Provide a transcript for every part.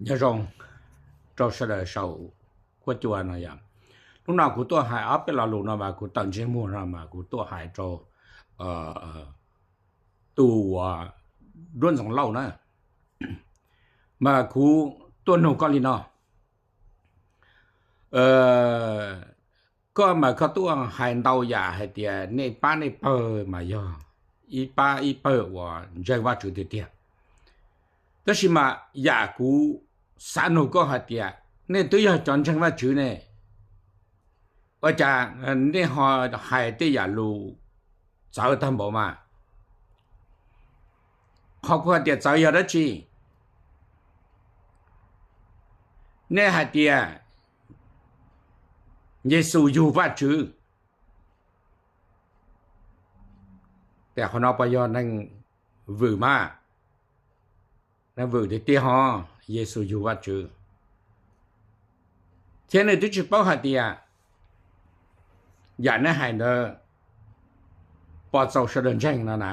Nyob zoo rau sawv daws saum huab cua no yom. Hnub no kuv tuaj hais ob peb lo lus no mas kuv tawm ntsej muag no mas kuv tuaj hais rau tus uas Duab Ntxoov Lauj na, mas kuv tuaj nug koj li no. Koj mas koj tuaj hais ntau yam hais tias nej pab nej pawg mas yog ib pab ib pawg uas ntseeg Vajtswv tiag tiag. Tab sis mas yam kuv xav nug koj hais tias nej twb yog cov ntseeg Vajtswv ne, ua cas nej ho hais tej yam lus txawv tag npaum mas? Qhov kuv hais tias txawv yog dab tsi? Nej hais tias Yexus yug Vajtswv, ces qhov no puas yog neeg vwm mas? Neeg vwm tiag tiag ho, Yexus yug Vajtswv. Thiab nej twb tsis paub hais tias yam nej hais ntawd puas txaus sawv daws ntseeg no na.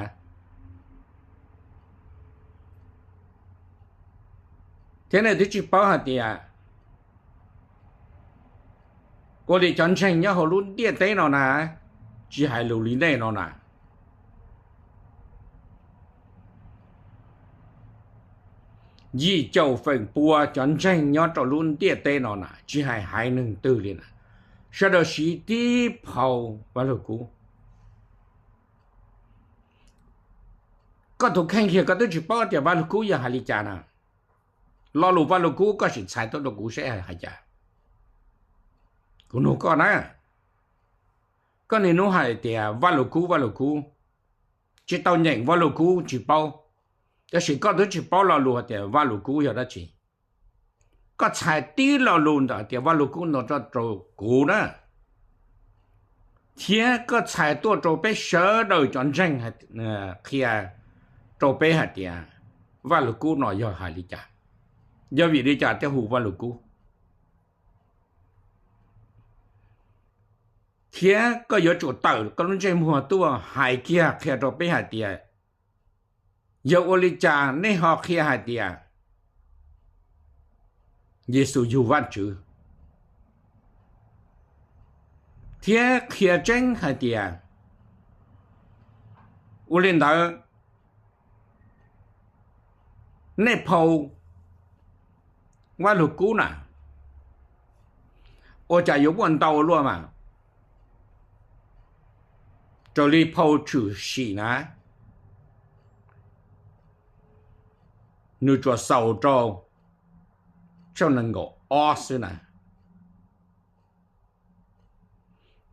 Thiab nej twb tsis paub hais tias ua li cov ntseeg nyob hauv lub ntiaj teb no na, tsis hais lus li nej no na, yim caum feem pua cov ntseeg nyob rau lub ntiaj teb no na, tsis hais haiv neeg twg li na, sawv daws siv tib phau Vaj Lug Kub. Koj tus kheej kiag koj twb tsis paub tias Vaj Lug Kub yog hais li cas na. Lo lus Vaj Lug Kub koj sim txhais tuaj rau kuv seb hais cas. Kuv nug koj na, koj niaj hnub hais tias Vaj Lug Kub, Vaj Lug Kub, tsis tau nyeem Vaj Lug Kub tsis paub. Tab sis koj twb tsis paub lo lus hais tias Vaj Lug Kub yog dab tsi. Koj txhais tib lo lus ntawm tias Vaj Lug Kub no rau kuv na, thiab koj txhais tuaj rau peb sawv daws cov ntseeg qhia rau peb hais tias Vaj Lug Kub no yog hais li cas, yog vim li cas thiaj hu Vaj Lug Kub. Thiab koj yuav tsum tawm koj lub ntsej muag tuaj hais kiag qhia rau peb hais tias yog ua li cas nej ho qhia hais tias Yexus yug Vajtswv, thiab qhia tseeb hais tias ua li ntawd nej phau Vaj Lug Kub na, ua cas yuav muaj ntau luaj mas? Raws li phau Tshwm Sim na, nws tsuas xaus rau tshooj nees nkaum ob xwb na.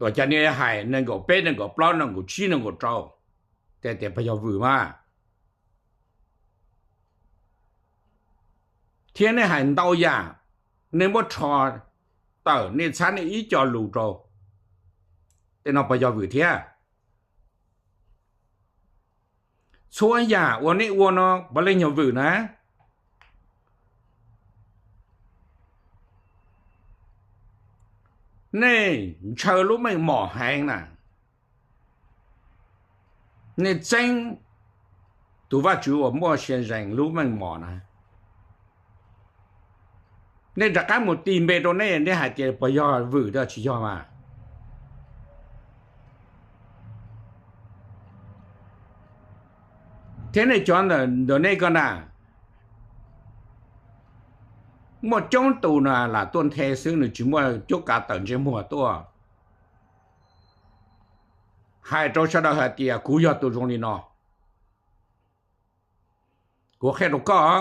Ua cas nej hais nees nkaum peb, nees nkaum plaub, nees nkaum tsib, nees nkaum rau, ces tias puas yog vwm mas? Thiab nej hais ntau yam, nej muab rho tawm nej txhab nej ib co lus rau, tej no puas yog vwm thiab? Txhua yam uas nej ua no puav leej yog vwm na. Nej ntshaw lub meej mom heev na. Nej txeeb tus Vajtswv uas muaj sia zees lub meej mom na. Nej rov qab mus tis npe rau nej, nej hais tias puas yog vwm los tsis yog mas? Thiab nej cov ntawm nej ko na, muaj coob tus na lam tuaj nthe xwb, nws tsis muaj cuab kav tawm ntsej muag tuaj hais rau sawv daws hais tias kuv yog tus zoo li no. Kuv qhia rau koj,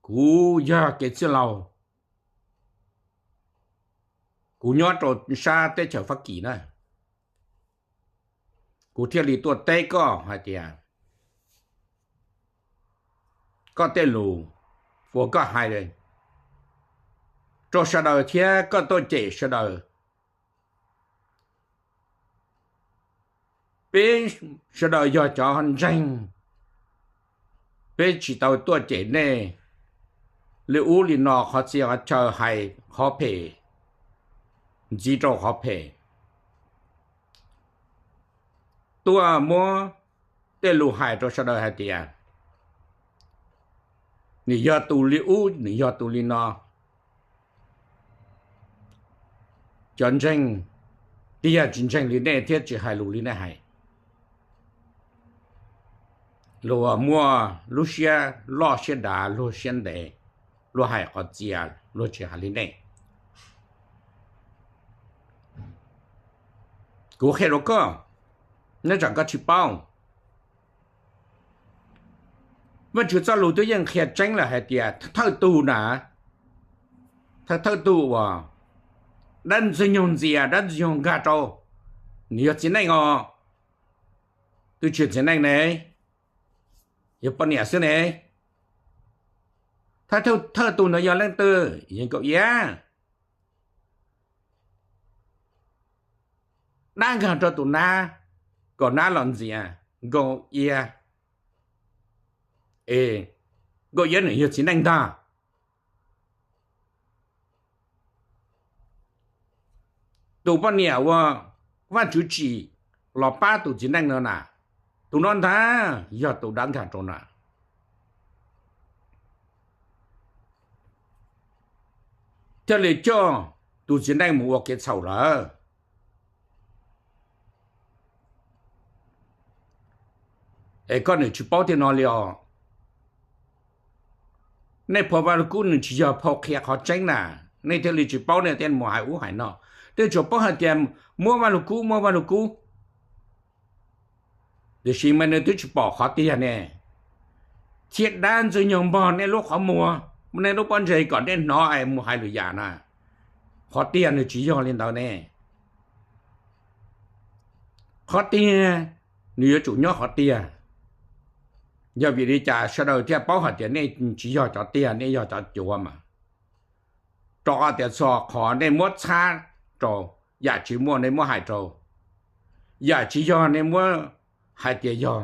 kuv yog kev txwj laug, kuv nyob rau sab teb chaws Fab Kis na, kuv thiaj li tuaj teb koj hais tias koj tej lus uas koj hais rau sawv daws thiab koj tuaj cem sawv daws. Peb sawv daws yog cov ntseeg, peb tsis tau tuaj cem nej li ub li no, qhov txhia qhov chaw hais qhov phem ntxiv rau qhov phem, tuaj muab tej lus hais rau sawv daws hais tias Nws yog tus li ub, nws yog tus li no. Cov ntseeg tiag tsis ntseeg li nej thiab tsis hais lus li nej hais. Luag muaj lub siab loj siab dav, luag siab ntev, luag hais qhov txias, luag tsis hais li nej. Kuv qhia rau koj, nyob tsam koj tsis paub. Vajtswv txoj lus twb yeej qhia tseeb lawm hais tias thawj tug na, thawj thawj tug uas dab ntxwg nyoog ntxias, dab ntxwg nyoog nkag rau, nws yog txiv neej os. Twb tsis yog txiv neej ne, yog poj niam xwb ne. Thawj tug ntawd yog leej twg? Yog Nkauj Iab. Dab nkag rau tus nab, kom nab los ntxias Nkauj Iab. Es Nkauj Iab nws yog txiv neej ntag. Tus poj niam uas Vajtswv tsim los pab tus txiv neej no na, tus no ntag yog tus dab nkag rau na, thiaj li coj tus txiv neej mus ua kev txhaum lawm. Es koj nws tsis paub tiag no li os. Nej phau Vaj Lug Kub nws tsis yog phau qhia qhov tseeb na, nej thiaj li tsis paub, nej thiaj mus hais ub hais no. Twb tsuas paub hais tias muab Vaj Lug Kub, muab Vaj Lug Kub, tiam sis mas nws twb tsis pom qhov tiag ne. Thiab dab ntxwg nyoog npog nej lub qhov muag, nej lub pob ntseg kom nej hnov es mus hais lwm yam na. Qhov tiag nws tsis yog li ntawd ne. Qhov tiag nws yuav tsum nyob qhov tiag. Yog vim li cas sawv daws thiaj paub hais tias nej tsis yog cov tiag, nej yog cov cuav mas? Rau qhov tias txhua qhov nej muab txhab rau, yam tsis muaj nej muab hais rau, yam tsis yog nej muab hais tias yog.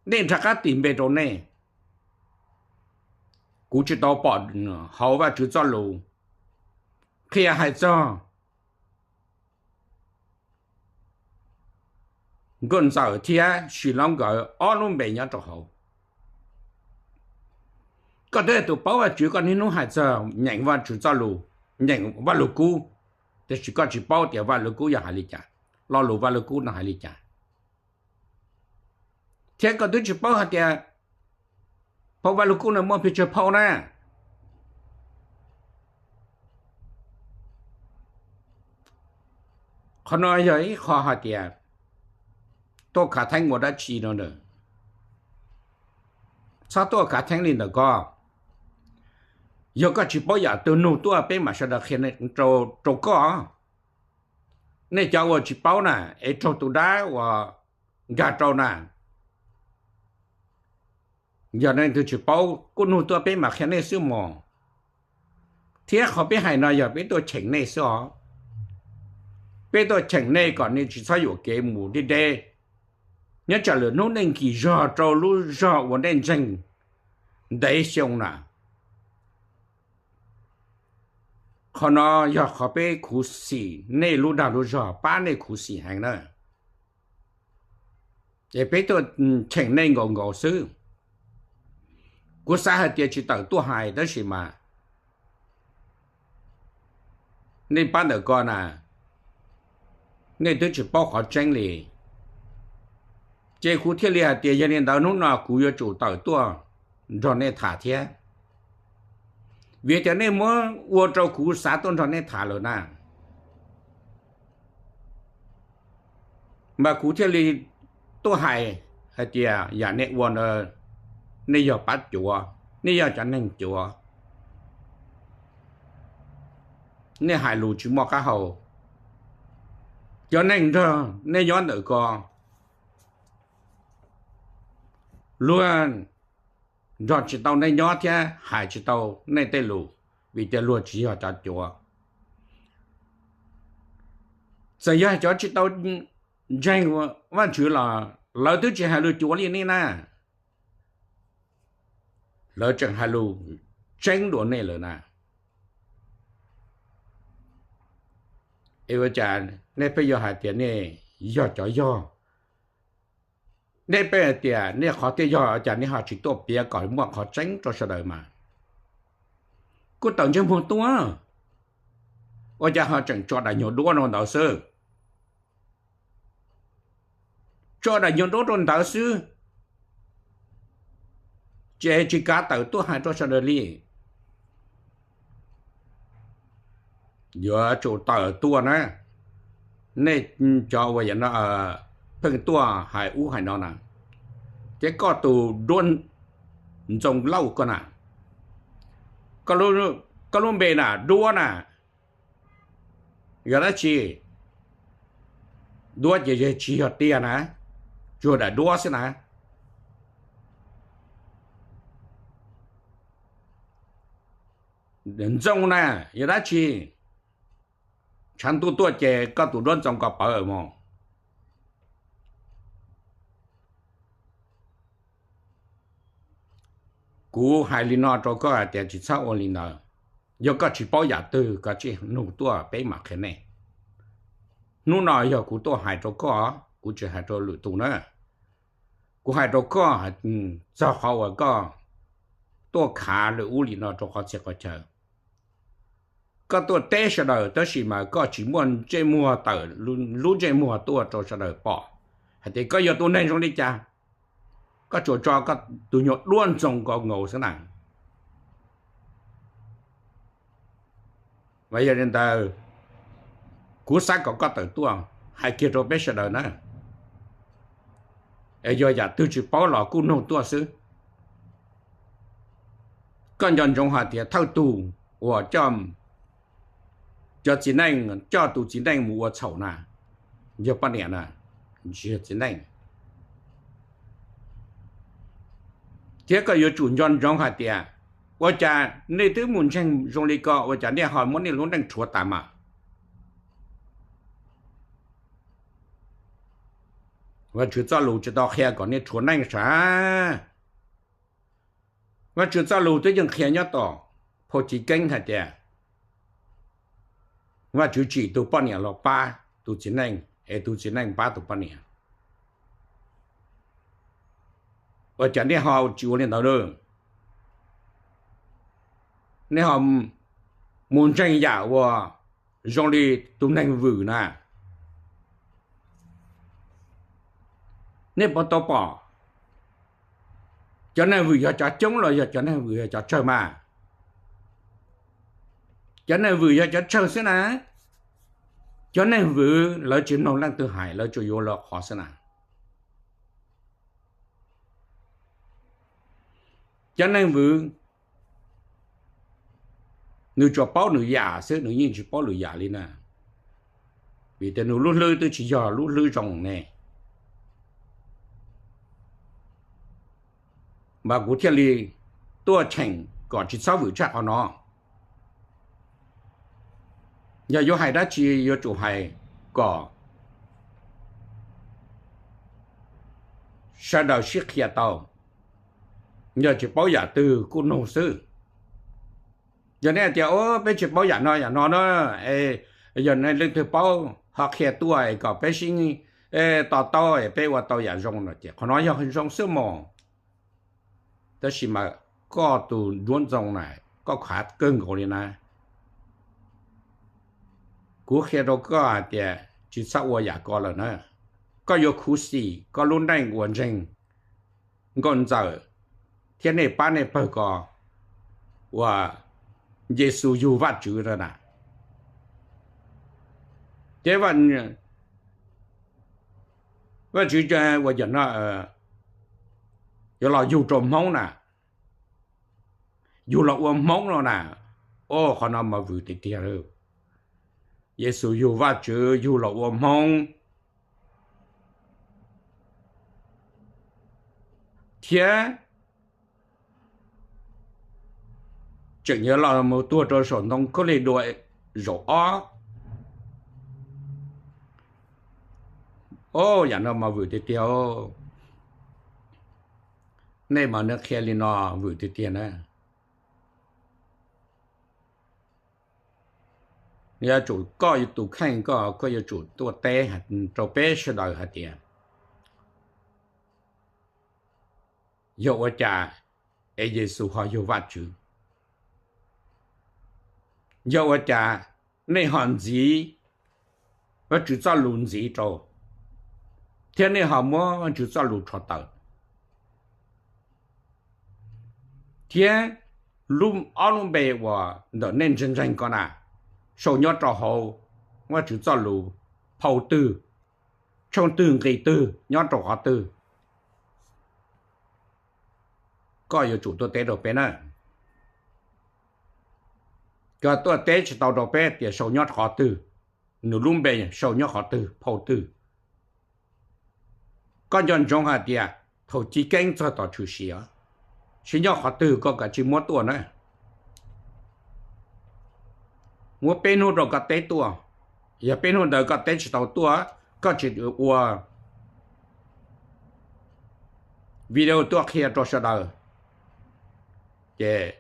Nej rov qab tis npe rau nej. Kuv tsis tau pom hauv Vajtswv txoj lus qhia hais txog Nkauj Ntxawm thiab Sis Laub nkawd ob lub npe nyob rau hauv. Koj twb yog tus paub Vajtswv, koj niaj hnub hais txog nyeem Vajtswv txoj lus, nyeem Vaj Lug Kub, tiam sis koj tsis paub tias Vaj Lug Kub yog hais li cas, lo lus Vaj Lug Kub no hais li cas. Thiab koj twb tsis paub hais tias phau Vaj Lug Kub no muaj pes tsawg phau na. Qhov no yog ib qho hais tias tuaj khav theeb ua dab tsi no, txhob tuaj khav theeb li ntawm ko. Yog koj tsis paub yam twg nug tuaj peb mam sawv daws qhia rau koj. Nej cov uas tsis paub na, es raug tus dab uas nkag rau na, yog nej twb tsis paub kuj nug tuaj peb mam qhia nej xwb mog. Thiab qhov peb hais no yog peb tuaj cheem nej xwb os. Peb tuaj cheem nej kom nej tsis txhob yuam kev mus deb deb, nyob tsam lwm hnub nej nkim zog rau lub zog uas nej ntseeg ntev xyoo na. Qhov no yog qhov peb khuv xim nej lub dag lub zog, pab nej khuv xim heev na. Es peb tuaj cheem nej nkaus nkaus xwb. Kuv xav hais tias tsis tawm tuaj hais tab sis mas nej pab ntawm ko na, nej twb tsis paub qhov tseeb li. Ces kuv thiaj li hais tias yog li ntawd hnub no kuv yuav tsum tawm tuaj nrog nej tham thiab, vim tias nej muab ua rau kuv xav tuaj nrog nej tham lawm na. Mas kuv thiaj li tuaj hais, hais tias yam nej ua ntawd, nej yog pab cuav, nej yog cov neeg cuav, nej hais lus tsis muaj qab hau. Cov neeg nrog nej nyob ntawm ko, luag nrog tsis tau nej nyob thiab hais tsis tau nej tej lus, vim tias luag tsis yog cov cuav. Txawm yog cov tsis tau ntseeg Vajtswv los lawv twb tsis hais lus cuav li nej na, lawv tseem hais lus tseeb dua nej lawm na. Es ua cas nej pheej yuav hais tias nej yog cov yog? Nej pheej hais tias nej qhov twg yog, ua cas nej ho tsis tuaj piav kom muaj qhov tseeb rau sawv daws mas? Kuj tawm ntsej muag tuaj, ua cas ho tseem tso daim nyuag duab rau ntawd xwb? Tso daim nyuag duab rau ntawd xwb, ces tsis kav tawm tuaj hais rau sawv daws li. Yuav tsum tawm tuaj na, nej cov uas yam no pheej tuaj hais ub hais no na, ces koj tus duab ntxoo lauj koj na, koj lub npe na duab na, yog dab tsi? Duab ces tsis yog tiag na, tsuas daim duab xwb na. Ntxoo na, yog dab tsi? Tshav ntuj tuaj ces koj tus duab ntxoo ko pawv mog. Kuv hais li no rau koj hais tias tsis txhob ua li ntawd. Yog koj tsis paub yam twg koj tsij nug tuaj peb mam qhia nej. Hnub no yog kuv tuaj hais rau koj, kuv tsis hais rau lwm tus na. Kuv hais rau koj txog qhov uas koj tuaj khav lwm ub li no rau qhov txhia qhov chaw. Koj tuaj teb sawv daws tab sis mas koj tsis muaj ntsej muag tawm lub ntsej muag tuaj rau sawv daws pom hais tias koj yog tus neeg zoo li cas. Koj tsuas tso koj tus nyuag duab ntxoo ko nkaus xwb na. Mas yog li ntawd, kuv xav kom koj tawm tuaj hais kiag rau peb sawv daws na. Es yog yam twg tsis paub los kuj nug tuaj xwb. Koj nco ntsoov hais tias thawj tug uas cov txiv neej coj tus txiv neej mus ua txhaum na, yog poj niam na, tsis yog txiv neej. Thiab koj yuav tsum nco ntsoov hais tias ua cas nej twb mus ntseeg zoo li ko ua cas nej ho muab nej lub neej rhuav tas mas? Vajtswv txoj lus tsis tau qhia kom nej rhuav neej sav. Vajtswv txoj lus twb yeej qhia nyob tom phau Chiv Keeb hais tias Vajtswv tsim tus poj niam los pab tus txiv neej es tus txiv neej pab tus poj niam. Ua cas nej ho tsis ua li ntawd lawm? Nej ho mus ntseeg yam uas zoo li tus neeg vwm na. Nej puas tau pom cov neeg vwm yog cov coob los yog cov neeg vwm yog cov tsawg mas? Cov neeg vwm yog cov tsawg xwb na. Cov neeg vwm lawv tsis mloog leej twg hais, lawv tsuas yuav lawv qhov xwb na. Cov neeg vwm nws tsuas paub nws yam xwb, nws yeej tsis paub lwm yam li na, vim tias nws lub hlwb twb tsis yog lub hlwb zoo ne. Mas kuv thiaj li tuaj cheem kom tsis txhob vwm tshaj qhov no. Yog yuav hais dab tsi yuav tsum hais kom sawv daws sib qhia tau. Yog tsis paub yam twg kuj nug xwb. Yog nej hais tias peb tsis paub yam no yam no na, yog leej twg paub ho qhia tuaj kom peb sib to taub peb ua tau yam zoo no ces qhov no yog zoo xwb mog. Tab sis mas koj tus duab ntxoo na, koj khav kawg nkaus li na. Kuv qhia rau koj hais tias tsis txhob ua yam ko lawm na. Koj yuav khuv xim koj lub neej uas ntseeg nkauj ntxawm thiab nej pab nej pawg ko uas Yexus yug Vajtswv na. Thiab Vajtswv uas yog no yuav los yug rau Hmoob na, yug los ua Hmoob no na. Qhov no mas vwm tiag tiag. Yexus yug Vajtswv yug los ua Hmoob thiab tseem yuav los mus tuag rau saum ntoo khaub lig dua zaum ob. Yam no mas vwm tiag tiag. Nej mas nws qhia li no vwm tiag tiag na. Yuav tsum koj tus kheej koj, koj yuav tsum tuaj teb rau peb sawv daws hais tias Yog ua cas es Yexus ho yog Vajtswv? Yog ua cas nej ho ntxiv Vajtswv txoj lus ntxiv rau, thiab nej ho muab Vajtswv txoj lus rho tawm, thiab ob lub npe uas ntawm nej ntseeg ntseeg ko na, sau nyob rau hauv Vajtswv txoj lus phau twg, tshooj twg nqi twg, nyob rau qhov twg? Koj yuav tsum tuaj teb rau peb na. Koj tuaj teb tsis tau rau peb tias sau nyob qhov twg, nws lub npe sau nyob qhov twg, phau twg. Koj nco ntsoov hais tias thaum chiv keeb txog tom tshwm sim, sib nyob qhov twg koj kav tsij muab tuaj na. Muab peb hnub rau koj teb tuaj. Yog peb hnub ntawd koj teb tsis tau tuaj, koj tsis ua video tuaj qhia rau sawv daws, ces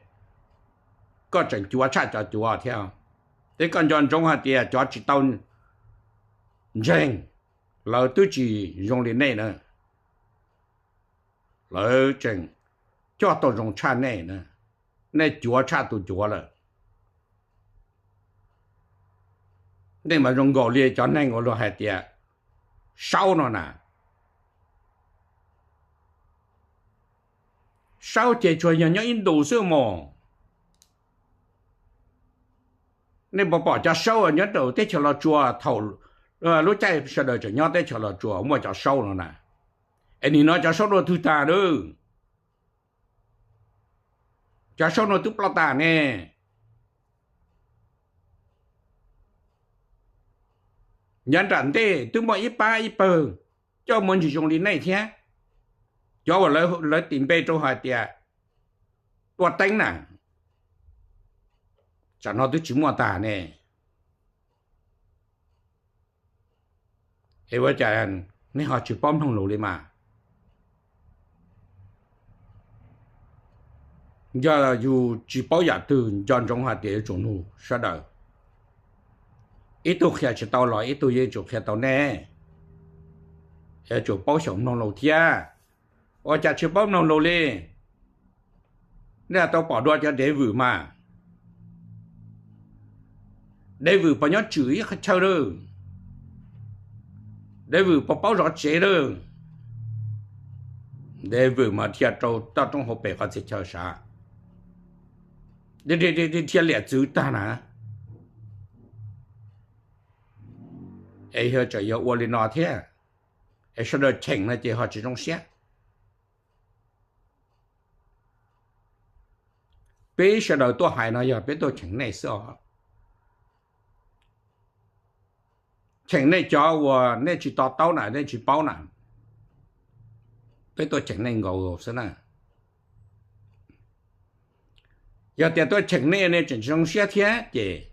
koj tseem cuav tshaj cov cuav thiab. Thiab koj nco ntsoov hais tias cov tsis tau ntseeg, lawv twb tsis zoo li nej na. Lawv tseem coj tau zoo tshaj nej na. Nej cuav tshaj tus cuav lawm. Nej mas zoo nkaus li cov neeg uas luag hais tias saub no na. Saub ces tsuas yog nyob ib ntus xwb mog. Nej puas pom cov saub nyob rau teb chaws Los Tsuas thaum lub caij sawv daws tseem nyob teb chaws Los Tsuas muaj cov saub no na? Es nim no cov saub no twg tag lawm? Cov saub no twb ploj tag ne. Nyob nram ntej twb muaj ib pab ib pawg coj mus ntsis zoo li nej thiab. Cov uas lawv tis npe rau hais tias Tuam Teeb na, tsam no twb tsis muaj tag ne. Es ua cas nej ho tsis paub mloog lus li mas? Yog yus tsis paub yam twg nco ntsoov hais tias yuav tsum nug sawv daws. Ib tug qhia tsis tau los ib tug yeej tsum qhia tau nej. Yuav tsum paub xyaum mloog lus thiab. Ua cas tsis paub mloog lus li? Nej tau pom dua cov dev vwm mas, dev vwm puas nyob tswm ib qhov chaw lawm? Dev vwm puas paub zov tsev lawm? Dev vwm mas dhia rau toj roob hauv pes qhov txhia chaw sav, dhia liam txwv tag na. Es yog tseem yog ua li no thiab, es sawv daws cheem no ces ho tsis zoo siab. Peb sawv daws tuaj hais no yog peb tuaj cheem nej xwb os. Cheem nej cov uas nej tsis to taub na, nej tsis paub na, peb tuaj cheem nej nkaus xwb na. Yog tias tuaj cheem nej, nej tseem tsis zoo siab thiab ces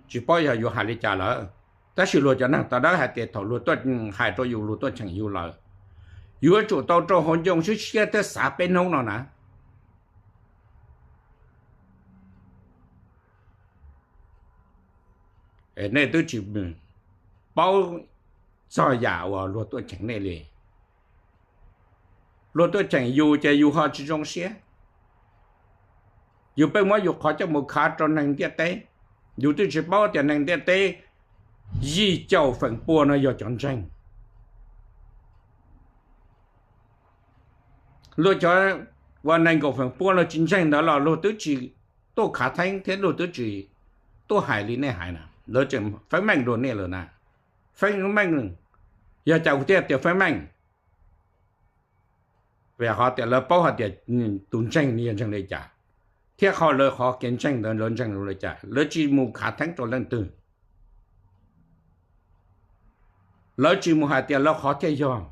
tsis paub yog yuav hais li cas lawm. Tab sis luag cov neeg to dawb hais tias thaum luag tuaj hais rau yus, luag tuaj cheem yus lawm, yuav tsum tau rau hauv ncoo siab siab thiab xav peb hnub no na. Nej twb tsis paub txog yam uas luag tuaj cheem nej li. Luag tuaj cheem yus ces yus ho tsis zoo siab. Yus pheej muab yus qhov coj mus khav rau neeg ntiaj teb. Yus twb tsis paub tias neeg ntiaj teb yim caum feem pua no yog cov ntseeg. Luag cov uas nees nkaum feem pua luag tsis ntseeg ntawd los luag twb tsis tuaj khav theeb thiab luag twb tsis tuaj hais li nej hais na, lawv tseem feeb meej dua nej lawm na. Feeb meej, yog cas kuv thiaj tias feeb meej? Vim qhov tias lawv paub hais tias tus ntseeg yog ntseeg li cas, thiab qhov lawv qhov kev ntseeg ntawd lawv ntseeg li cas, lawv tsis mus khav theeb rau leej twg. Lawv tsis mus hais tias lawv qhov thiaj yog.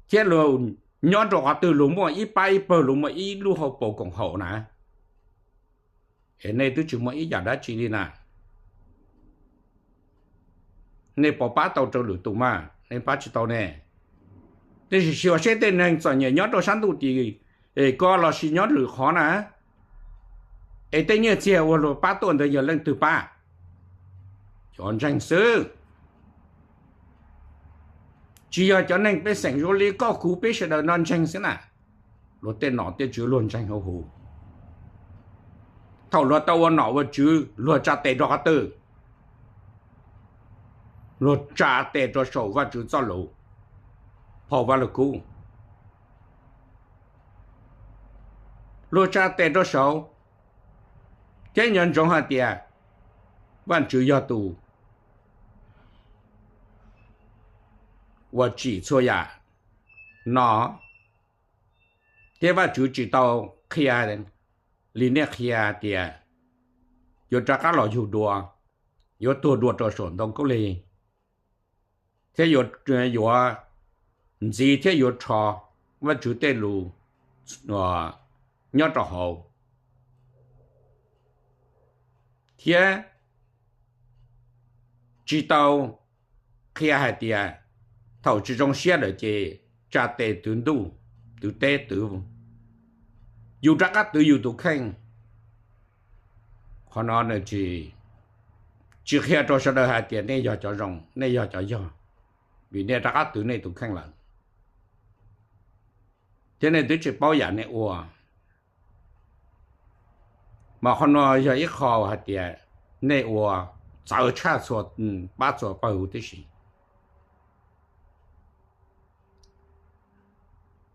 Thiab luag nyob rau qhov twg luag muaj ib pab ib pawg, luag muaj ib lub hauv paus koom haum na. Es nej twb tsis muaj ib yam dab tsi li na. Nej puas pab tau rau lwm tus mas nej pab tsis tau ne. Tiam sis xyuas seb tej neeg txom nyem nyob rau sab ntuj tim ko lossis nyob lwm qhov na, es tej nyiaj txiag uas luag pab tuaj ntawd yog leej twg pab? Cov ntseeg xwb. tsis yog cov neeg pej xeem zoo li koj kuv peb sawv daws no ntseeg xwb na. Luag tej nom tej tswv luag ntseeg huv huv. Thaum luag tau ua nom ua tswv luag tsa tes rau qhov twg? Luag tsa tes rau saum Vajtswv txoj lus, phau Vajluskub. Luag tsa tes rau saud, thiab nco ntsoov hais tias Vajtswv yog tus uas tsim txhua yam no, thiab Vajtswv tsis tau qhia li nej qhia tias yuav rov qab los yug dua, yuav tuag dua rau saum ntoo khaub lig, thiab yuav ntxiv thiab yuav rho Vajtswv tej lus nyob rau hauv, thiab tsis tau qhia hais tias thaum tsis zoo siab lawm ces tsa tes twv ntuj, twv teb, twv, yus rov qab twv yus tus kheej. Qhov no nws tsis qhia rau sawv daws hais tias nej yog cov zoo, nej yog cov yog, vim nej rov qab twv nej tus kheej lawm, thiab nej twb tsis paub yam nej ua. Mas qhov no yog ib qho hais tias nej ua txawv tshaj txhua pab txhua pawg huv tib si.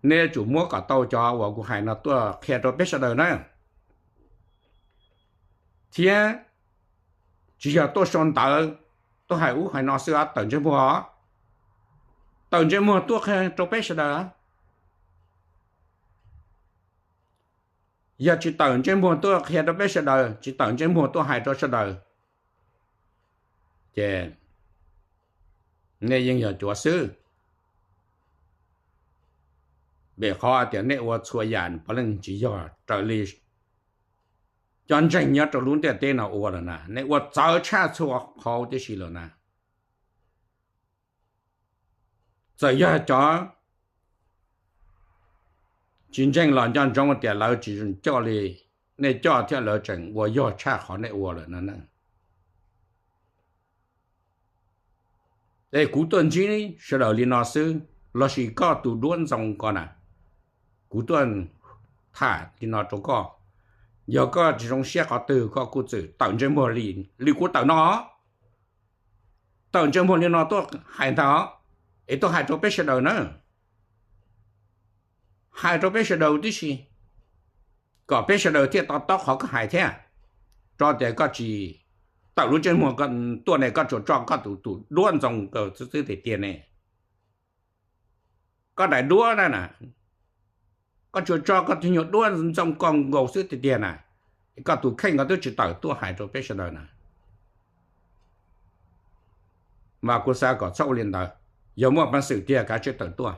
Nej yuav tsum muab kom tau cov uas kuv hais no tuaj qhia rau peb sawv daws na. Thiab tsis yog tuaj sau ntawv, tuaj hais ub hais no xwb, tawm ntsej muag, tawm ntsej muag tuaj qhia rau peb sawv daws. Yog tsis tawm ntsej muag tuaj qhia rau peb sawv daws, tsis tawm ntsej muag tuaj hais rau sawv daws, ces nej yeej yog cuav xwb. Vim qhov tias nej ua txhua yam puav leej tsis yog raws li cov ntseeg nyob rau lub ntiaj teb no ua lawm na, nej ua txawv tshaj txhua qhov tib si lawm na. Txawm yog cov tsis ntseeg los nco ntsoov tias lawv tsis coj li nej coj thiab, lawv tseem ua yog tshaj qhov nej ua lawm no. Es kuv tuaj ntsib sawv daws li no xwb, lossis koj tus duab ntxoo ko na, kuv tuaj tham li no rau koj. Yog koj tsis zoo siab qhov twg koj kuj txwm tawm ntsej muag li, li kuv tawm no, tawm ntsej muag li no tuaj hais ntag, es tuaj hais rau peb sawv daws na, hais rau peb sawv daws tib si, kom peb sawv daws thiaj to taub qhov koj hais thiab. Tso tias koj tsis tawm lub ntsej muag tuaj ne, koj tsuas tso koj tus tus duab ntxoo kawg xwb tiag tiag ne. Koj daim duab na, koj tsuas tso koj tus nyuag duab ntxoo koj nkaus xwb tiag tiag na, koj tus kheej koj twb tsis tawm tuaj hais rau peb sawv daws na. Mas kuv xav kom txhob ua li ntawd. Yog muaj peev xwm tiag kav tsij tawm tuaj.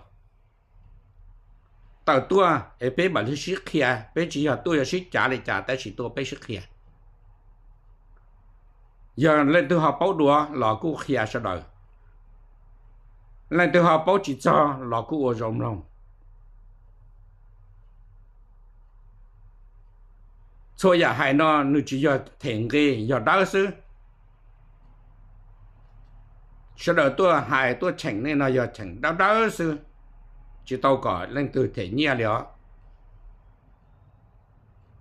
Tawm tuaj es peb mam li sib qhia, peb tsis yog tuaj yog sib cav li cas tab sis tuaj peb sib qhia. Yog leej twg ho paub dua los kuj qhia sawv daws, leej twg ho paub tsis txog los kuj ua zoo mloog. Txhua yam hais no nws tsis yog them nqi, yog dawb xwb. Sawv daws tuaj hais tuaj cheem nej no yog cheem dawb dawb xwb, tsis tau kom leej twg them nyiaj li os.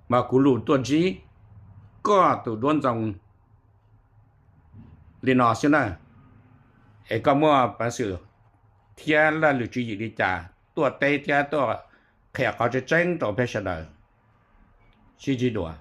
Mas kuv lus tuaj ntsib koj tus duab ntxoo li no xwb na, es koj muaj peev xwm thiab laj lwm tswv yim li cas tuaj teb thiab tuaj qhia qhov tseeb tseeb rau peb sawv daws sib ntsib dua.